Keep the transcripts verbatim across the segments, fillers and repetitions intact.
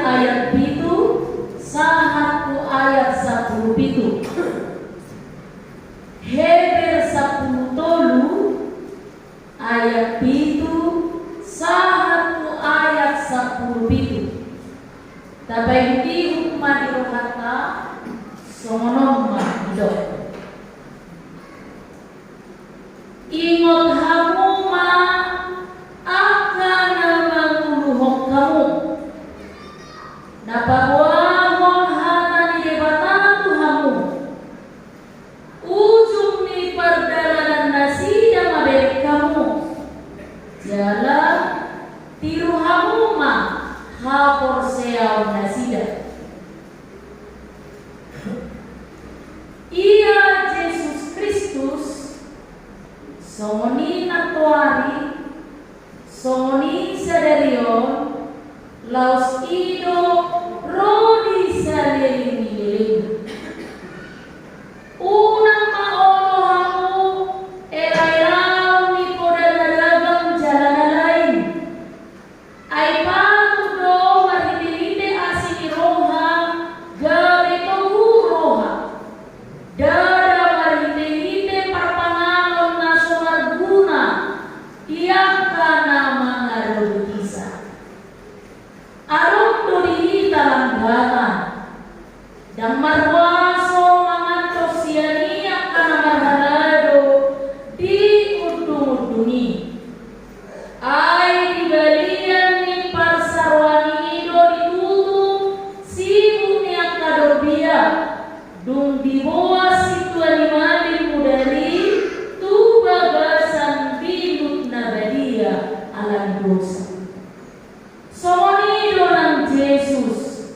ayat pitu sahat tu ayat sampulu pitu. Heber sampulu tolu ayat pitu sahat tu ayat sampulu pitu. Tapaihutihut ma di rohanta, songon on ma didok. Ingot hamu ma angka na manguluhon hamu, na paboahon hata ni Debata tu hamu. Ujung ni pardalanan nasida ma bereng hamu, jala tiru hamu ma haporseaon nasida. Ia Jesus Kristus, songon i nantoari, songon i sadari on, laos i do ro di saleleng ni lelengna. Unang ma olo hamu elaelaon ni poda na daging jala na lain. Ai patut do marhitehite asi ni roha gabe togu roha, ndada marhitehite parpanganon na so marguna di angka na mangadopi hita. Adong do di hita langgatan, ndang marhuaso mangantos sian i angka na marhalado di undungundung i. Ai di balian ni parsaroan i do ditutung sibuk ni angka dorbia, dung diboan sintua ni malim mudar i tu bagasan binut na badia ala ni dosa. Songon i do nang Jesus.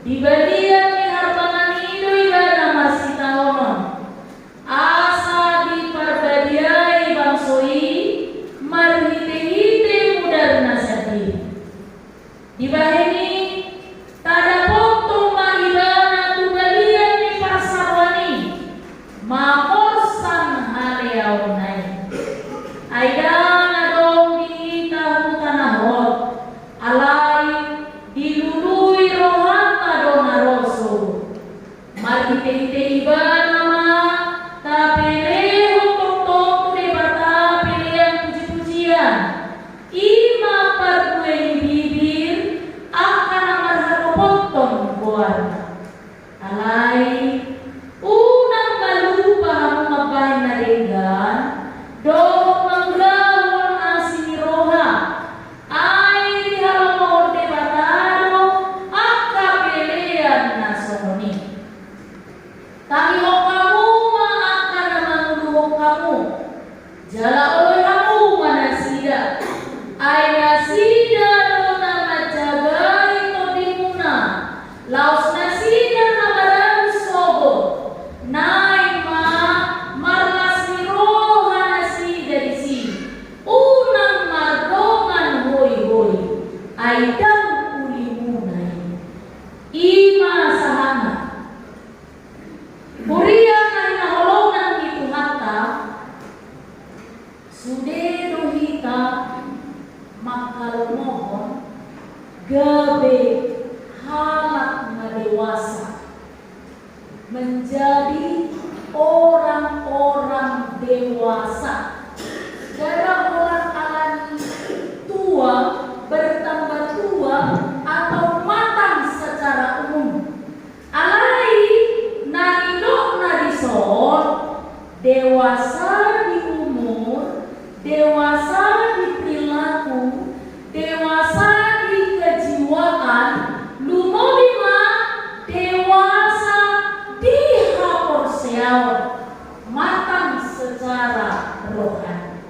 Di balian ni harbangan i do ibana marsitaonon, asa diparbadiai bangso i marhitehite mudarna sandiri. Dibahen i, tadapothon ma ibana tu balian ni parsaroan i, maporsan haleaonna i. Ai ndang adong di hita huta na hot, alai dilului rohanta do na ro sogot. Marhitehite ibana ma tapelehon tongtong tu Debata pelean pujipujian. I ma parbue ni bibir angka na marhapothon goarna. Alai unang ma lupa hamu mambahen na denggan dohot mangulahon asi ni roha. Ai dihalomohon Debata do angka pelean na songon i. Tangihon hamu ma angka na manguluhon hamu, jala oloi hamu ma nasida. Ai nasida do na manjagai tondimuna, laos nasida na maratus sogot. Naeng ma marlas ni roha nasida disi. Unang mardongan hoihoi, ai ndang ulimuna i. I ma sahatna. Huria na hinaholongan ni Tuhanta, sude do hita manghalomohon gabe halak na dewasa, menjadi orang-orang dewasa. Ndada holan alani tua, bertambah tua, atau matang secara umum. Alai na nidokna dison, dewasa di umur, dewasa di perilaku, dewasa di kejiwaan, lumobi ma dewasa di haporseaon, matang secara rohani.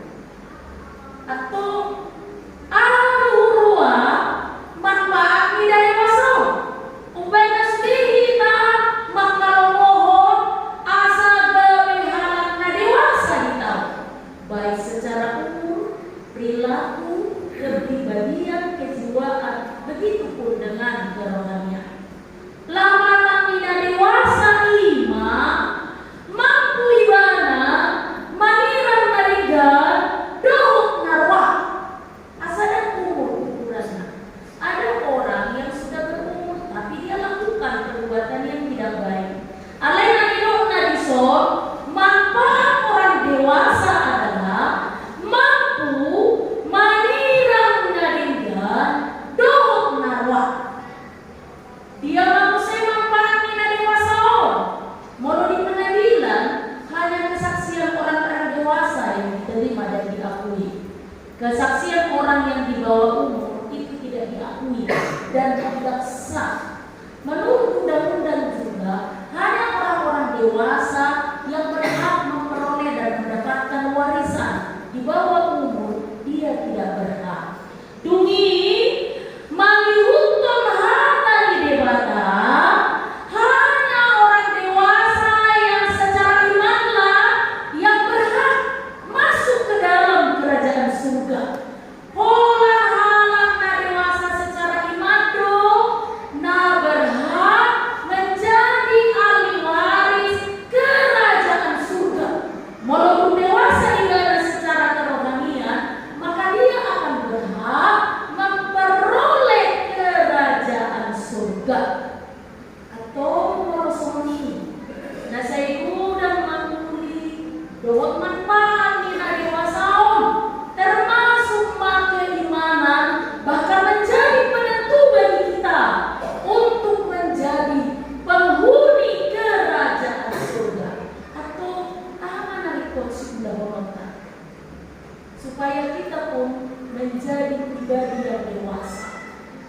Menurut undang-undang juga, hanya orang-orang dewasa yang berhak memperoleh dan mendapatkan warisan. Di bawah umur, dia tidak berhak. Dung i, mangihuthon hata ni Debata, hanya orang dewasa yang secara imanlah yang berhak masuk ke dalam kerajaan surga. Holan halak na dewasa secara iman do na berhak menjadi ahli waris kerajaan surga. Molo dung dewasa ibana secara kerohanian, maka dia akan berhak memperoleh kerajaan surga. Antong molo songon i, na sai godang ma uli dohot manfaat ni hadewasaan, termasuk ma keimanan, bahkan menjadi penentu bagi kita untuk menjadi penghuni kerajaan surga. Antong aha ma na ringkot siulahononta? Supaya kita pun menjadi pribadi yang dewasa.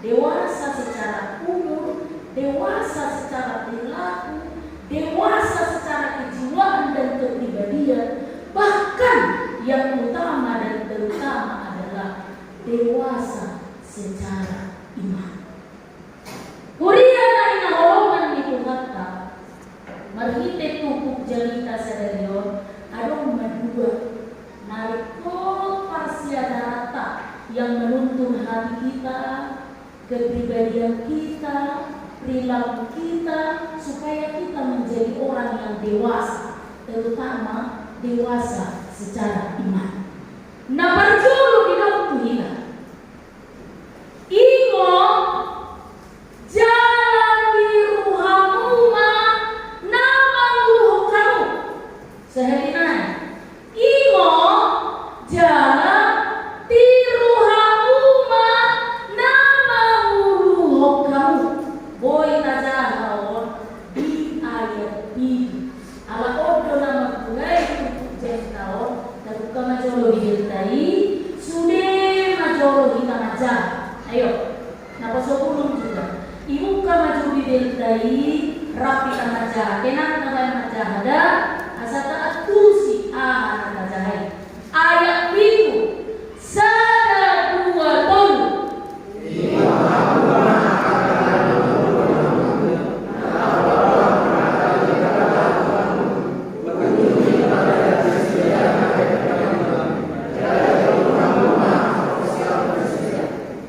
Dewasa secara umur, dewasa secara perilaku, dewasa secara kejiwaan dan kepribadian, bahkan yang utama dan terutama adalah dewasa secara iman. Huria na hinaholongan ni Tuhanta, marhite turpuk jamita sadari on, adong ma dua na ringkot parsiajaranta yang menuntun hati kita, kepribadian kita, perilaku kita, supaya kita menjadi orang yang dewasa, terutama dewasa secara iman. Na parjolo didok tu hita. Ingot, jala tiru hamu ma na manguluhon hamu. Sahali nai. Ingot, jala tiru hamu ma na manguluhon hamu. Boi tajaha on di ayat pitu. Ala on do na mambuhai turpuk jamita on, tabuka ma jolo Bibelta i, sude ma jolo hita manjaha. Ayo, na pasogulung juga. Ibuka ma jo Bibelta i, rap hita manjaha. Enak tabaen manjaha da, asa taantusi aha na tajaha i. Ayat pitu, sada, dua, tolu.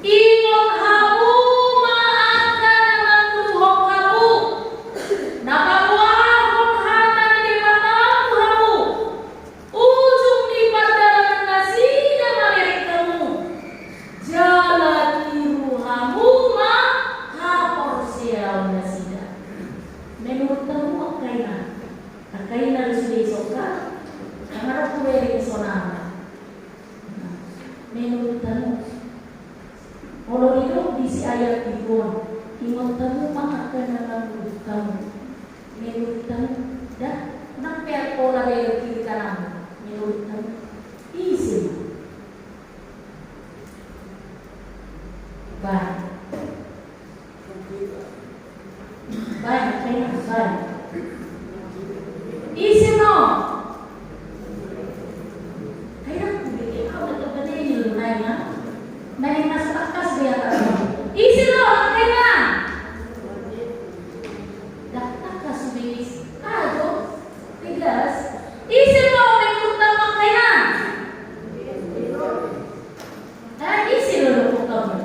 Ingot hamu ma angka na manguluhon hamu, na paboahon hata ni Debata tu hamu. Ujung ni pardalanan nasida mamereng hamu, jala tiru hamu ma haporseaon nasida. Menurut hamu angka inang, angka inang sude i soka, angka na ro kubereng sonang. Menurut hamu, olo didok di si ayat pitu on, ingot hamu ma angka na manguluhon hamu. Menurut hamu, da, nang pe pola bereng kiri kanan, menurut hamu, ise ma? Baen. Baen, baen, baen. Ise ma? Ai, aku pikir kau tetap berdiri, Nai, ya. Nai, masuk akal sudah ya, Kak. Ise ma, Kak? Dah, Kak, sudah. Aduh, tegas. Ise ma menurut hamu, Kak? Eh, ise do menurut hamu?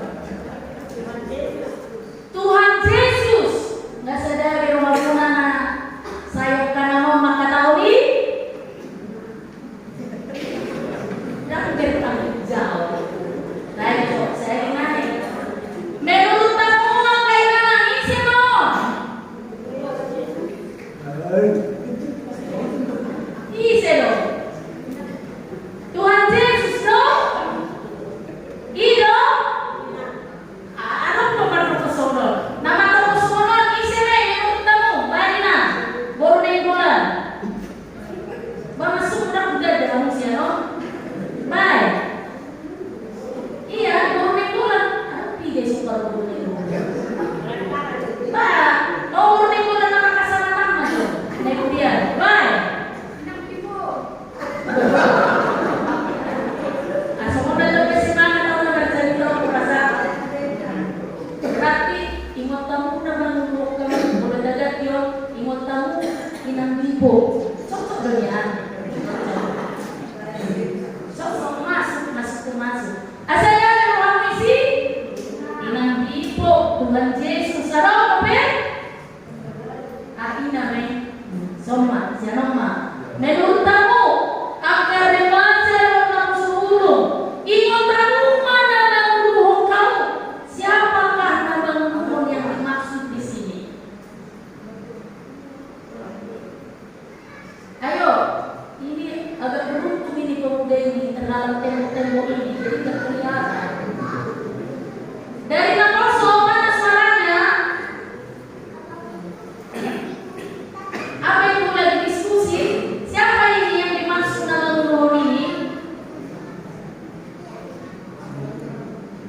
Tuhan Jesus. Nggak sadar di rumah rumah. Ipo, cocok do nian. Cocok, masuk, masuk tu masuk. Asa ia ni roham isi, inang Ipo, Tuhan Jesus, adong dope? Ah, ina me. Soma, sianoma. Menurut hamu, angka remaja dohot naposobulung, ingot hamu ma na manguluhon hamu. Siapakah na manguluhon yang dimaksud di sini? Ayo, ini agak beruntung ini pemuda ini, terhalang tembok-tembok ini, jadi nggak kelihatan. Dari naposo, mana suaranya? Apa itu lagi diskusi? Siapa ini yang dimaksud na manguluhon ini?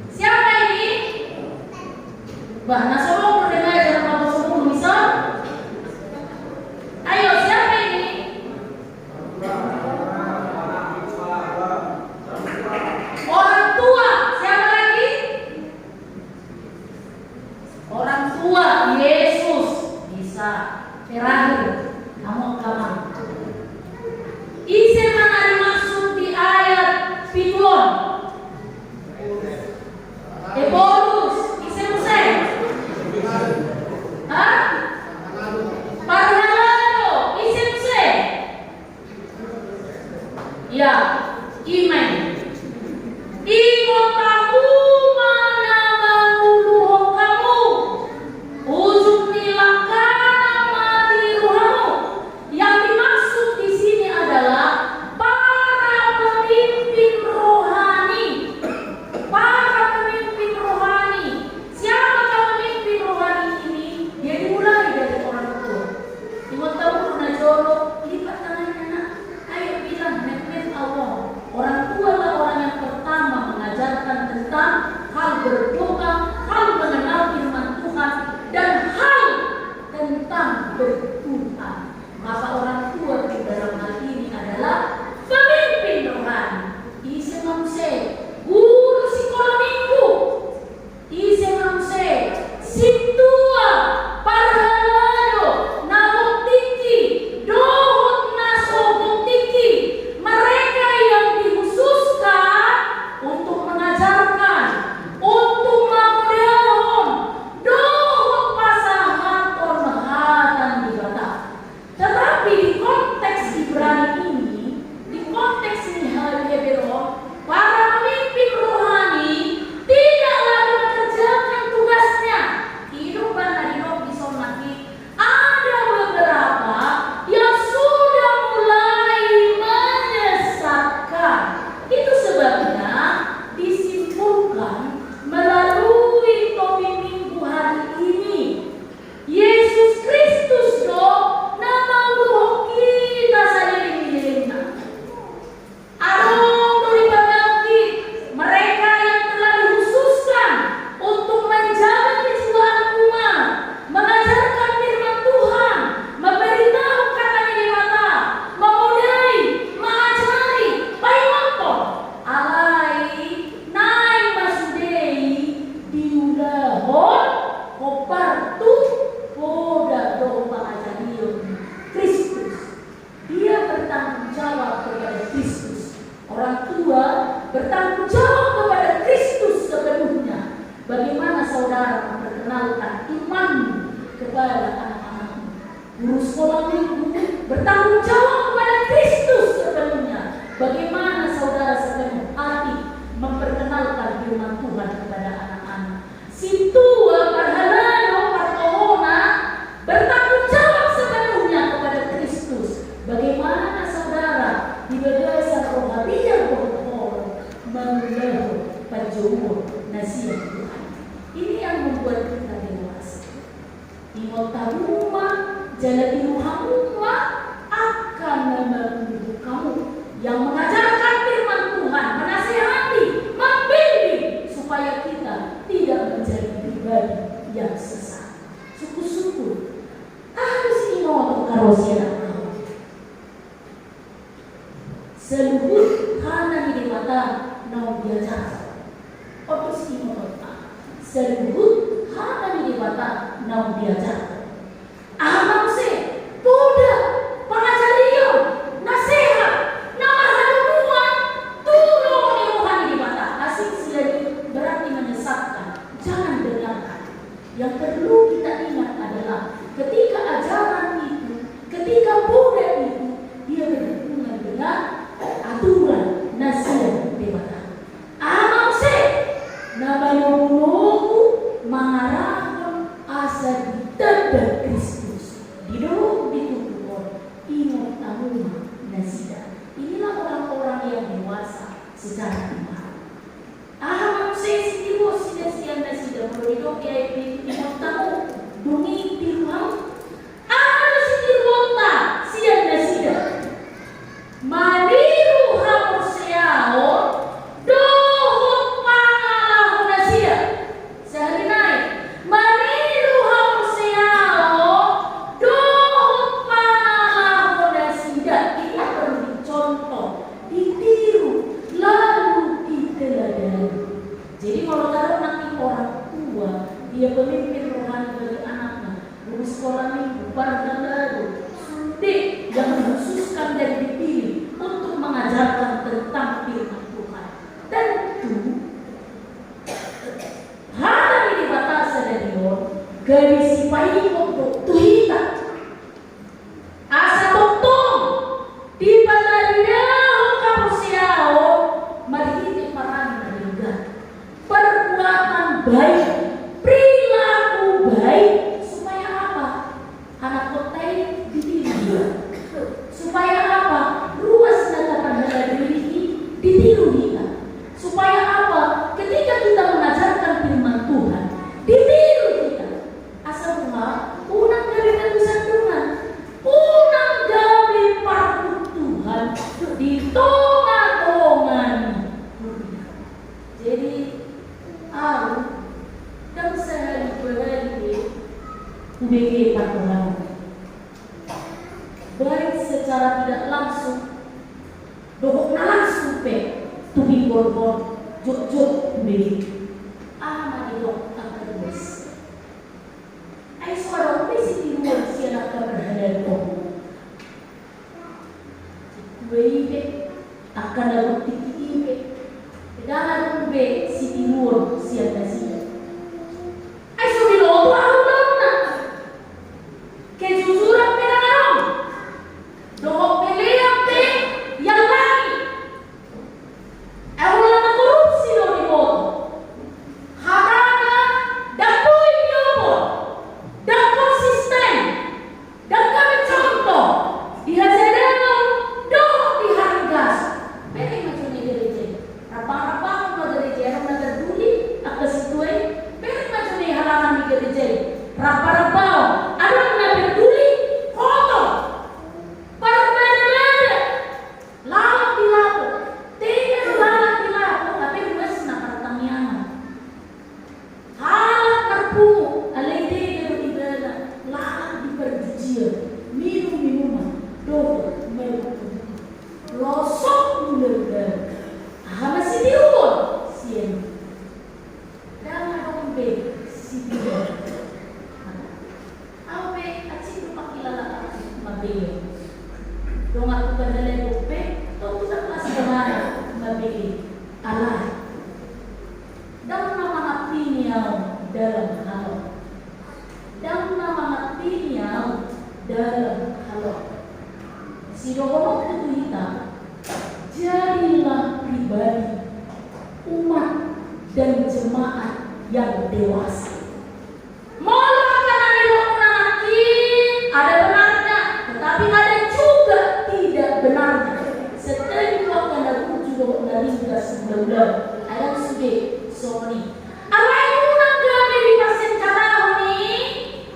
Siapa ini? Bah, na so umur remaja, na so umur, misal. Ayo, siapa ini? Orang tua. Siapa lagi? Orang tua Yesus. Bisa. Terakhir, kamu, kamu. Ise ma na dimaksud di ayat pitu on? Epaulus, ise muse? Hah? Parhalado, ise muse? Ya, i ma i. Ingot hamu ma na manguluhon hamu. Ujung ni langkana ma tiru hamu. Yang dimaksud di sini adalah para pemimpin rohani. Para pemimpin rohani. Siapakah pemimpin rohani ini? Dia dimulai dari orang tua. Ingot hamu na jolo, lipat tangannya, Nak. Ayo bilang, "Metmet au." Orang tua lah orang yang pertama mengajarkan tentang hal berdoa, hal mengenal firman Tuhan, dan hal tentang berdoa. Maka orang tua itu dalam hal ini adalah pemimpin rohani. Ise ma muse? Guru sekolah minggu. Ise ma muse? Sintua, parhalado, na gok tingki, dohot na so gok tingki. Mereka yang dikhususkan untuk mengajarkan, untuk mamodahon, dohot pasahathon hata ni Debata. Tetapi di konteks Ibrani ini, di konteks ni hal Heber on, para pemimpin rohani tidak lagi mengerjakan tugasnya. Idok ma na didok dison nangkin, ada beberapa yang sudah mulai menyesatkan. Itu sebabnya disimpulkan melalui topik minggu hari ini. Yesus Kristus do na manguluhon hita saleleng ni lelengna. Adong do dipabangkit mereka yang telah dikhususkan untuk menjaga kejiwaan umat, mengajarkan firman Tuhan, memberitahu kata ni Debata, mamodai, mangajari, paingothon. Alai naeng ma sude i diulahon hombar tu poda dohot pangajarion ni Kristus. Dia bertanggung jawab kepada Kristus. Orang tua bertanggung jawab kepada Kristus sepenuhnya. Bagaimana saudara memperkenalkan imanmu kepada anak-anakmu? Guru sekolah minggu bertanggung jawab kepada Kristus sepenuhnya. Bagaimana saudara sepenuh hati memperkenalkan firman Tuhan kepada anak-anak? Sintua, parhalado, partohona bertanggung jawab sepenuhnya kepada Kristus. Bagaimana saudara di bagasan roha, biar bohong mangulahon panjouon na sian Tuhan? Ini yang membuat kita dewasa. Ingot hamu ma, jala tiru hamu ma angka na manguluhon hamu, yang mengajarkan firman Tuhan, menasehati, membimbing, supaya kita tidak menjadi pribadi yang sesat. Sungkun-sungkun, aha do siniboto ni roha ni anak? Saluhut hata ni Debata naung diajarhon. On do siniboto ni roha. Saluhut hata ni Debata naung diajarhon. Aha ma muse? Poda, kita ingat adalah ketika ajaran itu, ketika poda itu, dia berhubungan dengan aturan na sian Debata. Aha ma muse? Na manogunogu mangarahon asa ditanda Kristus. Didok di tutu on, ingot hamu ma nasida. Inilah orang-orang yang dewasa secara iman. Aha ma muse sitiruon nasida sian nasida? Molo didok di ayat pitu, ingot hamu, dung i tiru hamu. Aha do sitiruonta sian nasida? Maniru haporseaon dohot pangalaho nasida. Sahali nai, maniru haporseaon dohot pangalaho nasida. Ini perlu dicontoh, ditiru, lalu diteladani. Jadi, molo tadok nanti orang tua, dia pemimpin rohani bagi anaknya, guru sekolah minggu, parhalado, sude yang dikhususkan dan dipilih untuk mengajarkan tentang firman Tuhan. Tentu, hata ni Debata sadari on gabe sipaingot do tu hita. Asa tongtong dipataridahon haporseaon marhite parange na denggan, perbuatan baik, perilaku baik, supaya apa? Anakkonta i ditiru hita. Supaya apa? Ruas na taparhaladai i ditiru hita. Supaya apa? Ketika kita mengajarkan firman Tuhan, ditiru hita. Asa boha? Unang gabe batu sandungan, unang gabe parruntuhan di tongatonga ni huria. Jadi, au ndang sahali dua hali be hubege parboruon, baik secara tidak langsung dohot na langsung pe, tu pinggol on, jotjot hubege. Aha ma didok angka ruas? Ai so adong be sitiruon sian angka parhalado on. Sintua i pe, angka na gontik i pe, ndang adong be sitiruon sian nasida. Ai so diloto ahu daonna. Kejujuran pe ndang adong. Dohot pelean pe iallangi. Ai holan na korupsi do diboto. Hatana ndang boi diopot, ndang konsisten, ndang gabe contoh di hajadaon dohot di haringgason. Bereng ma jolo i gareja i. Rambang-rambang ma gareja i, adong na peduli angka sintua i. Bereng ma jolo i halaman ni gareja i. Rambang-rambang, adong na peduli, kotor, parbada-bada. Lalap di lapo, tena do lalap di lapo, hape ruasna partangiangan. Halak marpungu, alai tena do ibana lalap di parjujian, minum minuman dohot manuka-nuka. Losok mula-mula. Aha ma sitiruon sian i? Ndang adong be sitiruon. Au pe asing do pangkilala ahu mambege. Dongan tu parhalado pe, tontu ndang las dongana mambege. Alai ndang na mangampingi ahu dalam halak. Ndang na mangampingi ahu dalam halak. Sidohononku tu hita, jadilah pribadi, umat, dan jemaat yang dewasa. Molo angka na nidokna nangkin ada benarnya, tetapi ada juga tidak benarnya. Setuju angka na burju dohot na ringgas, mula-mula. Ai sude songon i. Alai unang gabe diparsingkat ahu i,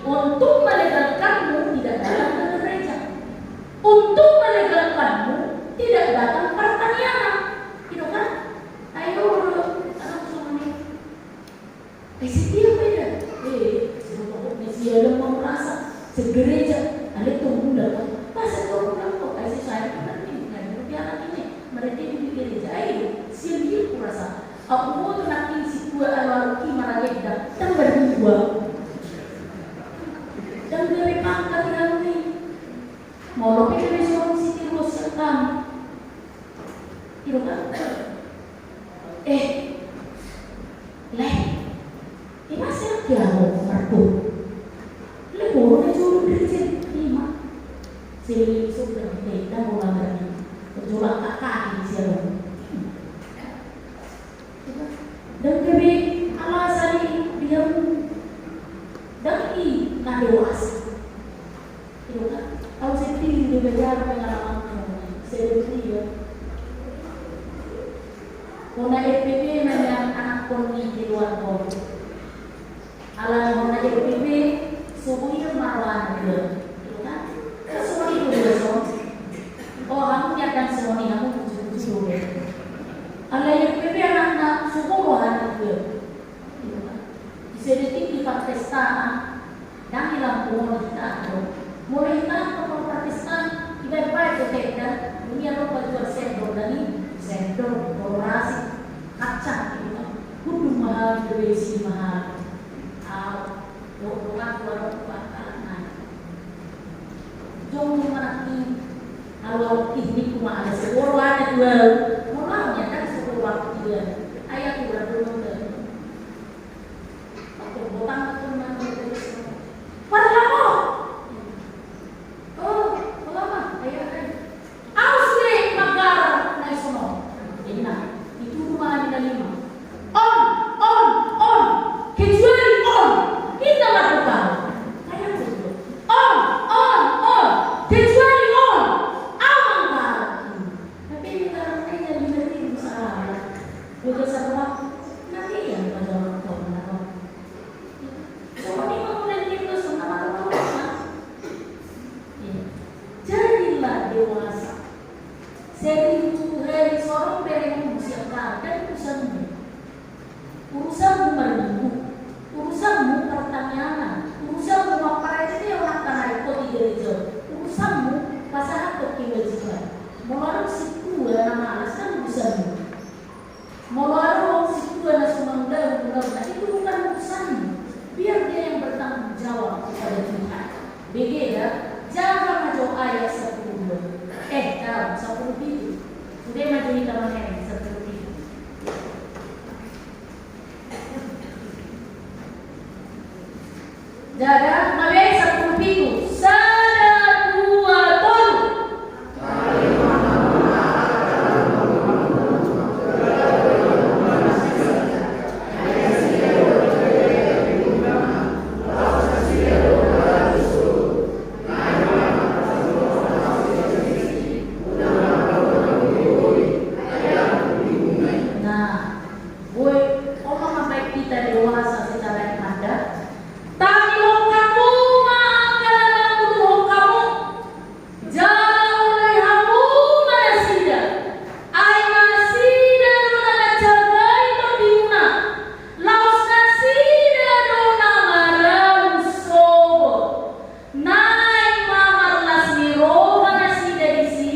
untuk melegalkanmu tidak datang ke gereja. Untuk melegalkanmu tidak datang partangiangan. Gitu kan? Ayo, anak songon i. Eh, setia beda. Eh, siapa kok masih ada mau merasa segereja? Ada tuh bulan. Pas itu bulan kok kasih saya kan ini, nggak ada piala ini. Mereka di gereja, ayo, siap dia kurasa. Ahu boto nangkin sintua alu-alu i maragenda, tambah dua. Ndang gabe pangkat i ahu i. Molo pe gabe songon sitiruon sian hami. Gitu kan? Eh, leh, ima sian dia ho martu. Olo na jolo dirjen ima. Seliling sudah, eh, dah mau langgar ni. Jolo angkat kaki di siang. Ndang gabe alasan i di hamu. Ndang i na dewasa. Itu kan, au sendiri do belajar pengalaman. Sendiri ya. Hona R P P na nian anakkon ni keluarga. Alana hona R P P, so boi do marroha anak dua. Kan? Kan songon i do biasa. O, hamu nian kan songon i, hamu bujur-bujur do be. Alai R P P anakna so boi roha anak dua. Ise detik di parpestaan, ndang i lam molo hita do. Molo hita do parpestaan, ibaen-baen do tenda, dung i adong pajual sendok, ndang i sendok, korporasi, kacang, gitu kan. Gundung mahal, besi mahal. Ah, do, do kan, do, do, do, do, do, Jong ni manang i, alu au i ni kuma ada segoro ada dua, molo au nian kan segoro waktu dua, ayah kurang dulu ke. Waktu botang tu mana terus. Parlamo. Oh, parlamo, ayah, ayah. Au sude manggarar na i sonon. Inna, itu rumah ni na lima. On, on, on. Kecuali on. Inna mardongan. Ayah betul. On, on, on. Kecuali on. Au manggarar. Tapi ini karena ini lima ribu salah. Boga sarwa. Nanti yang pada orang tua mana. Soalnya kalau nanti itu sama orang tua. Jadilah dewasa. Seribu hari sorong berengmu siap kau dan urusanmu. Urusanmu marminggu, urusanmu partangiangan, urusanmu mamparete on angka na ringkot di gereja, urusanmu pasahathon kewajiban. Molo adong sintua na malas kan urusanmu. Molo adong sintua na so mangulahon ulaonna, itu bukan urusanmu. Biar dia yang bertanggung jawab kepada Tuhan. Bege da, jaga ma jo ayat sampulu dua. Eh, dalam sampulu pitu. Sude ma jo hita mangarang sampulu pitu. Jaga ma be sampulu pitu. Sada, dua, tolu. Nah, boi, on ma mambahen hita dewasa secara ibadah. Tangihon hamu ma angka na manguluhon hamu. Jala oloi hamu ma nasida, ai nasida do na manjagai tondimuna, laos nasida do na maralu sogot. Naeng ma marlas ni roha nasida disi,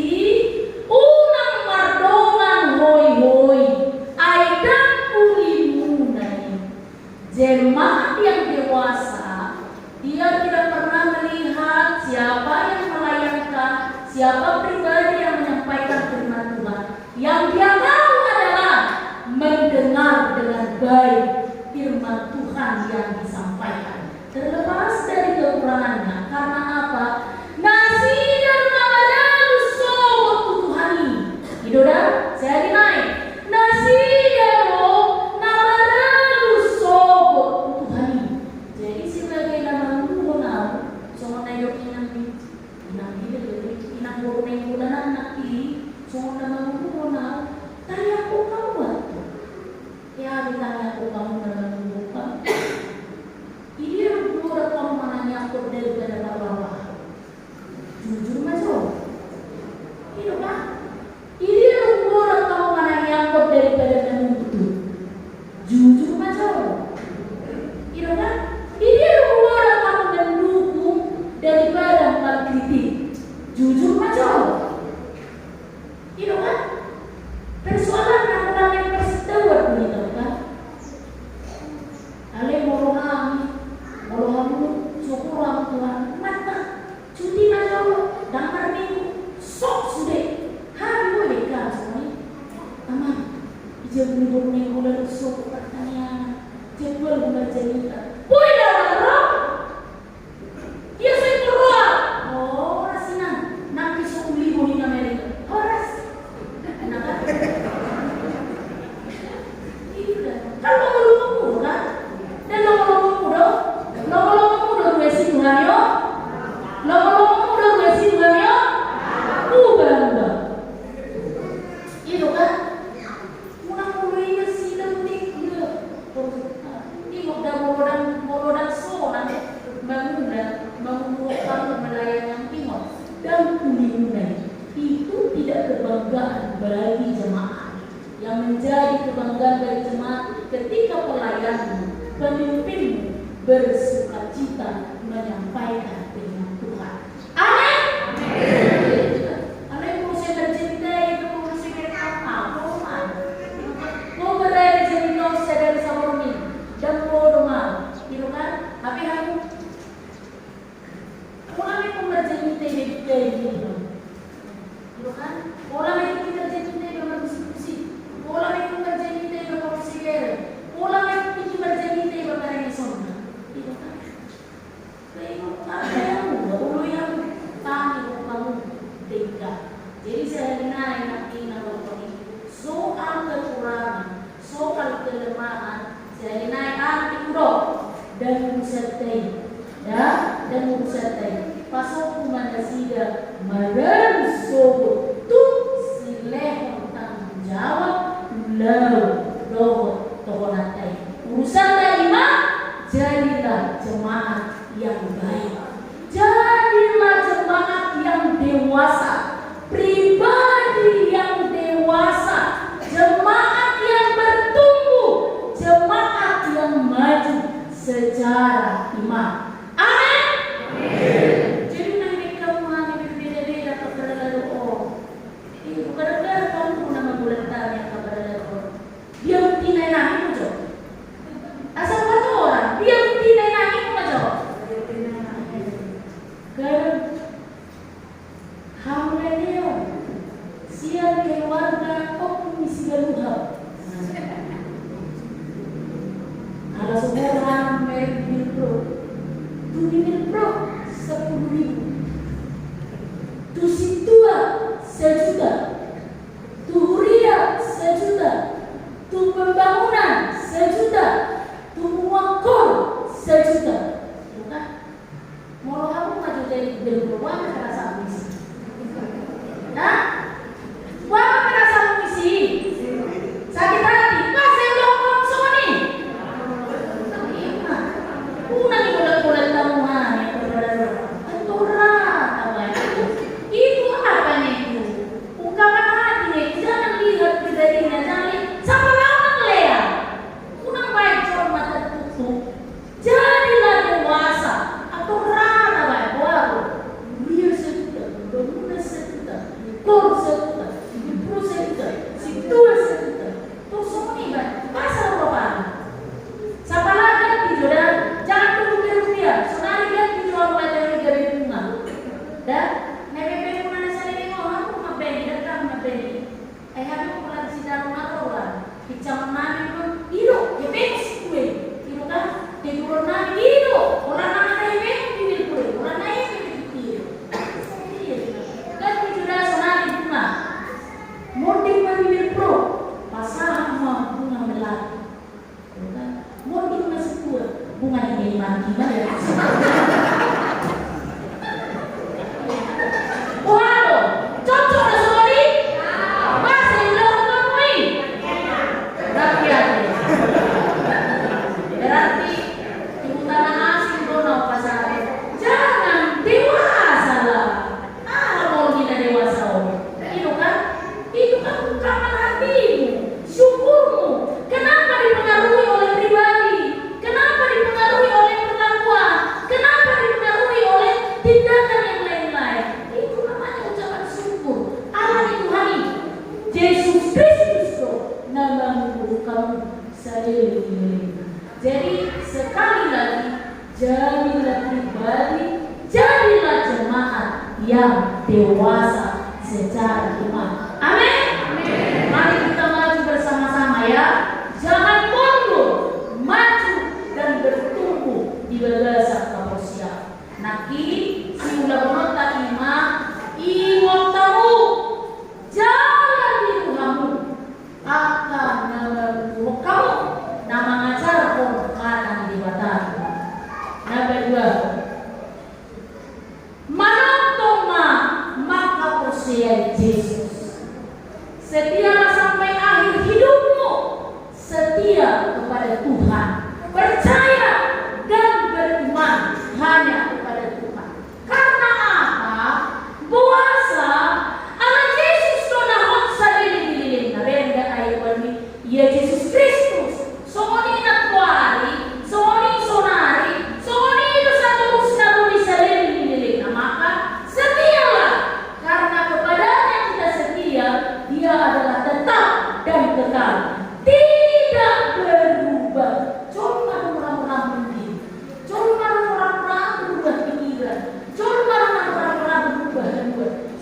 unang mardongan hoihoi, ai ndang ulimuna i. Jemaat yang dewasa, dia tidak pernah melihat siapa yang melayangkan, siapa pribadi yang menyampaikan firman Tuhan. Yang dia tahu adalah mendengar dengan baik firman Tuhan yang disampaikan. Terlepas dari kekurangannya, karena apa? Nasida do na maralu sogot tu Tuhan i. I do da, jadi naeng. Nasida do na maralu sogot tu Tuhan i. Jadi sebagai na manguluhon au, songon na nidok inang i, inang i, inang boru na inggolan anak i, songon na manguluhon au, tangiangkon hamu ma tu. Ia do tangiangkon hamu na manguluhon au. Idia do huborat hamu manangiangkon daripada marlapatan. Jujur ma jo. I do kan? Idia do huborat hamu manangiangkon daripada manuntut. Jujur ma jo. I do kan? Idia do huborat hamu mandukung daripada mangkritik. Jujur ma jo. I do kan? Persoalanna, bukan yang persetujuan begitu kan? Ale molo hami, molo hamu, syukur hamu Tuhan. Mata, cuti ma jolo, ndang marminggu, sok sude. Hami boi denggan songon i. Amang, ija bulu boru na inggolan so pertanian, jadwal bulan Januari. Boi da orang ro. kebanggaan bagi jemaat, yang menjadi kebanggaan bagi jemaat ketika pelayanmu, pemimpinmu bersukacita menyampaikan firman Tuhan. Amin. Amin. Amin. Molo sai marjamitei, molo sai marjamitei, molo sai marjamitei, molo sai marjamitei, sadari saborngin, dan bodo ma, gitu kan? Tapi hamu, pola ma ingkon marjamitei, marjamitei, gitu kan? Pola ma ingkon marjamitei, marmusik-musik. Pola ma ingkon marjamitei, marmusik-musik. Pola ma ingkon marjamitei, marmusik-musik. Gitu kan? Jadi sahali nai, nangkin na rongkon i, soal kekurangan, soal kelemahan, sahali nai, arti hudok dan urusan tai, ya, dan urusan tai. Pasombu ma nasida maradu sogot tu silehon tanggung jawab, ulaon dohot tohonan tai. Urusan tai ma, jadilah jemaat yang baik. Jadilah jemaat yang dewasa, pribadi yang dewasa, jemaat yang bertumbuh, jemaat yang maju secara iman. Amin. Amin. Jadi, nang di kamu hanya berbeda-beda kepada lalu, oh. Ini bukan, bukan kamu nama bulan tanya kepada lalu, oh. Dia bukti nai nai mo jo. Asa patorang, dia bukti nai nai mo jo. Garam. Hamu na neo. Sian keluarga Ompung ni Sigaluha. Ala so boi hamu merek Bibel Pro. Tu Bibel Pro, sepuluh ribu. Tu sintua, sejuta. Tu huria, sejuta. Tu pembangunan, sejuta. Tu muak kor, sejuta. Bukan? Molo hamu ma jo jadi gubernur, boha ma perasaanmu isi? Hah? Boha ma perasaanmu isi? Sakit hati? Masa i dohot songon i? Unang i bolat-bolat hamu, ha, ya, saudara. Antora, apa itu? Itu apa itu? Ungkapan hati, ya, jangan lihat pribadinya, jangan lihat. Siapa lawan Lea? Unang baen jolma tertutup. Jadilah dewasa, atur rata baen, boha do? Huria sejuta, pembangunan sejuta, kor sejuta, Bibel Pro sejuta, sintua sejuta. Tung songon i baen, pasal rupani. Sapala ganti jo da, jangan tunggu ke rupiah, sonari ganti jo, amu aja gabe bunga. Da, na pe pe bunga na salelengon, amu mambege, da, amu mambege. Ai hape pola di sitaru na rola, pincangon nami do, i do, hepeng si kue, i do kan, teguron nami, i do, pola nami na hepeng Bibel Pro, pola na hepeng Bibel Pro. Kan di jura sonari bunga. Monding ma Bibel Pro, pasahat ma bunga melati. Monding ma sintua, bunga ni mati ma ya. Boha do, cocok do songon i? Masa i dohot hamu i? Berarti ate. Berarti ibu tanah asing do na pasahat. Jangan, dewasa lah. Aha molo na dewasa on? Itu kan, itu kan ungkapan hatimu, syukurmu. Kenapa dipengaruhi oleh pribadi? Kenapa dipengaruhi oleh perlakuan? Kenapa dipengaruhi oleh tindakan yang lain-lain? Itu namanya ucapan syukur. Alani Tuhan i, Jesus Kristus do na mangubur hamu saleleng ni lelengna. Jadi, sekali lagi, jadilah pribadi, jadilah jemaat yang dewasa secara iman. Amin. Amin. Mari kita maju bersama-sama, ya. Jangan mundur, maju dan bertumbuh di bagasan haporseaon. Nangkin siulahononta i ma, ingot hamu, jala tiru hamu angka na manggohi hamu, na mangajarhon hata ni Debata. Na paduahon, manongtong ma mangkaporseai Jesus. Setialah sampai akhir hidupmu, setia kepada Tuhan, percaya dan beriman hanya kepada Tuhan. Karena apa? Boasa? Ala Jesus do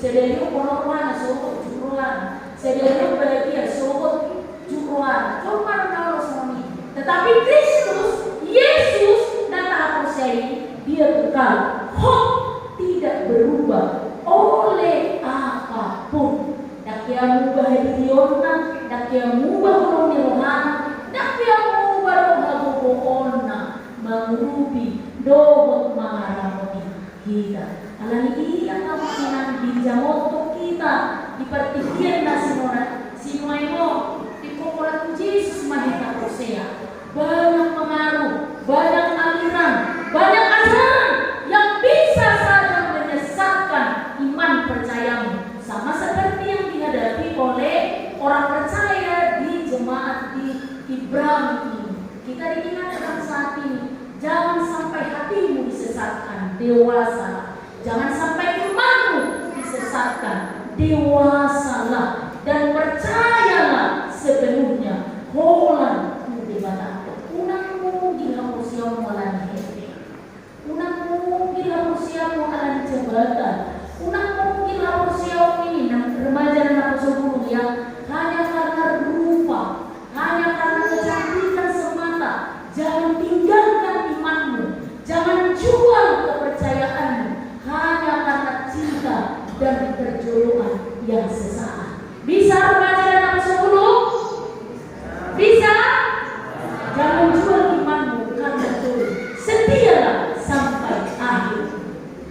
Sadarion holong rohana sogot jut rohana. Sadarion badia sogot jut rohana. Jolma do na olo songon i. Tetapi Kristus, Yesus, na tahaporseai, dia kekal, hot, tidak berubah oleh apapun. Ndang hea mangubah hadirionna, ndang hea mangubah holong ni rohana, ndang hea mangubah roha gogoonna, mangurupi dohot mangaramoti hita. Alani i angka pangkinan, di jamottong hita, di partingkian na sinuan, sinuaeng on, tingkos holan tu Jesus ma hita porsea. Banyak pengaruh, banyak aliran, banyak ajaran yang bisa saja menyesatkan iman percayamu, sama seperti yang dihadapi oleh orang percaya di jemaat di Ibrani ini. Kita diingatkan saat ini, jangan sampai hatimu disesatkan, dewasalah. Jangan sampai imanmu disesatkan, dewasalah dan percayalah sepenuhnya holan tu Debata. Unang munggil haporseaonmu ala ni hepeng. Unang munggil haporseaonmu ala ni jabatan. Unang munggil haporseaonmu ini, na remaja na naposobulung, ya, hanya karena rupa, hanya karena kecantikan semata. Jangan tinggalkan imanmu. Jangan jual kepercayaanmu hanya karena cinta dan perjodohan yang sesaat. Bisa remaja na naposobulung? Bisa? Jangan jual imanmu karena jodoh. Setialah sampai akhir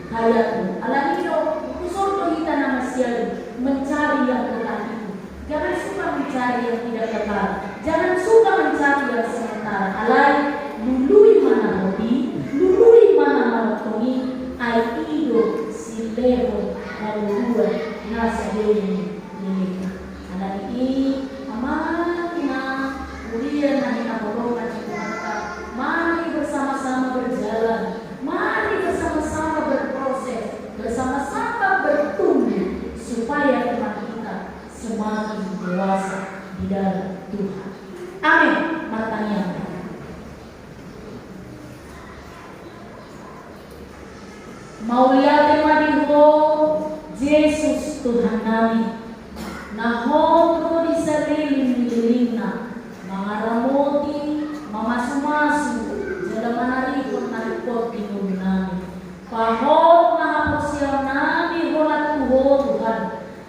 hayatmu. Alani i do, husor do hita na masialu mencari yang kekal itu. Jangan suka mencari yang tidak kekal. Jangan suka mencari yang sementara. Alai, lului ma na hot i, lului ma na manongtong i, ai i do silehon hangoluan na sadari ni lelengna. Alani i, amang inang, huria na hinaholongan ni Tuhanta, mari bersama-sama berjalan, mari bersama-sama berproses, bersama-sama bertumbuh, supaya iman kita semakin dewasa di dalam Tuhan. Amin. Martangiang. Mauliate ma di Ho, Jesus Tuhannami, na hot do di saleleng ni lelengna, mangaramoti, mamasumasu, jala manarihon na ringkot di ngolunami. Pahot ma haporseaonnami holan tu Ho, Tuhan,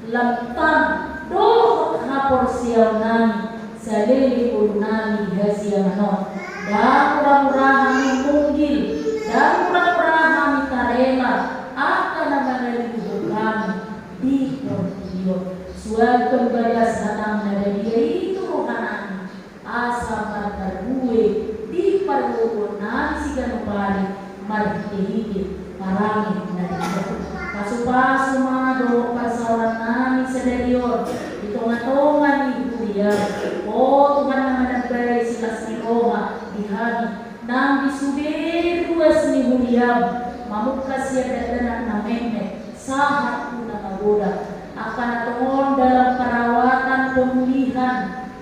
lam tang dohot haporseaonnami saleleng ngolunami di hasiangan on. Ndang mura-mura hami munggil, ndang mura-mura hami tarela angka na mangaliluhon hami di portibi on. Suanhon bagas hatangna na badia i tu rohanami, asa marparbue di parngoluonnami siganup ari marhite-hite parange na denggan. Pasu-pasu ma dohot parsaorannami sadari on di tonga-tonga ni huriam. O Tuhan, na manambai silas ni roha di hami nang di sude ruas ni huriam, mamungka sian dakdanak na metmet sahat tu na magodang, angka na tongon dalam perawatan pemulihan,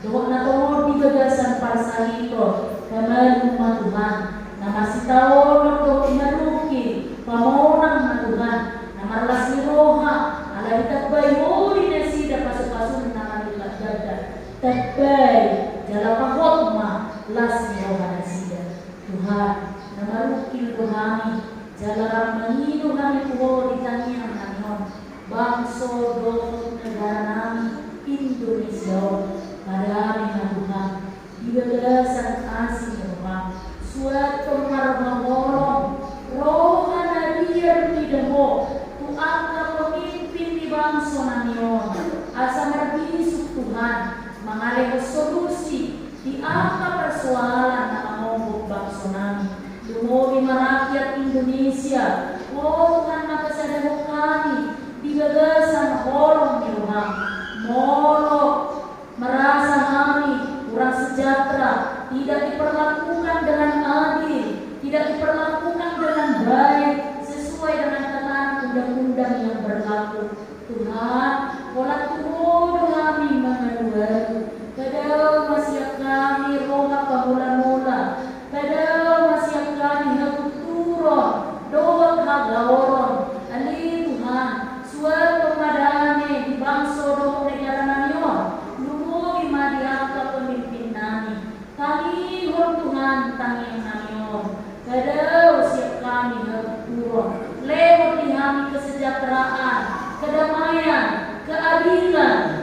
dohot na tongon di bagasan parsahiton, pamalum ma Tuhan, na marsitaonon dohot marungkil, pamonang ma Tuhan, na marlas ni roha, ala ditambai Ho di nasida pasu-pasum na marlipat ganda, tambai, jala pahot ma las ni roha nasida. Tuhan, na marungkil do hami, jala rap mangido hami tu Ho di tangiang nami on, bangso dohot negara nami Indonesia on, padami ma Tuhan, di bagasan asi ni roham, suanhon ma roha holong, roha na biar mida Ho, tu angka pemimpin ni bangso nami on, asa marbisuk Tuhan, mangalehon solusi, di angka persoalan na mangombot bangso nami, lumobi ma rakyat Indonesia. O Tuhan, manghasadahon hami di bagasan holong ni roham. Molo merasa hami kurang sejahtera, tidak diperlakukan dengan adil, tidak diperlakukan dengan baik sesuai dengan tatanan undang-undang yang berlaku, Tuhan, holan tu Ho do hami mangalualu. Padao ma sian hami roha pamolamola. Padao ma sian hami hagunturon dohot hagaoron. Ale Tuhan, suanhon ma tangiang nami on, kada ro sian hami habutuhon, lehon di hami kesejahteraan, kedamaian, keadilan,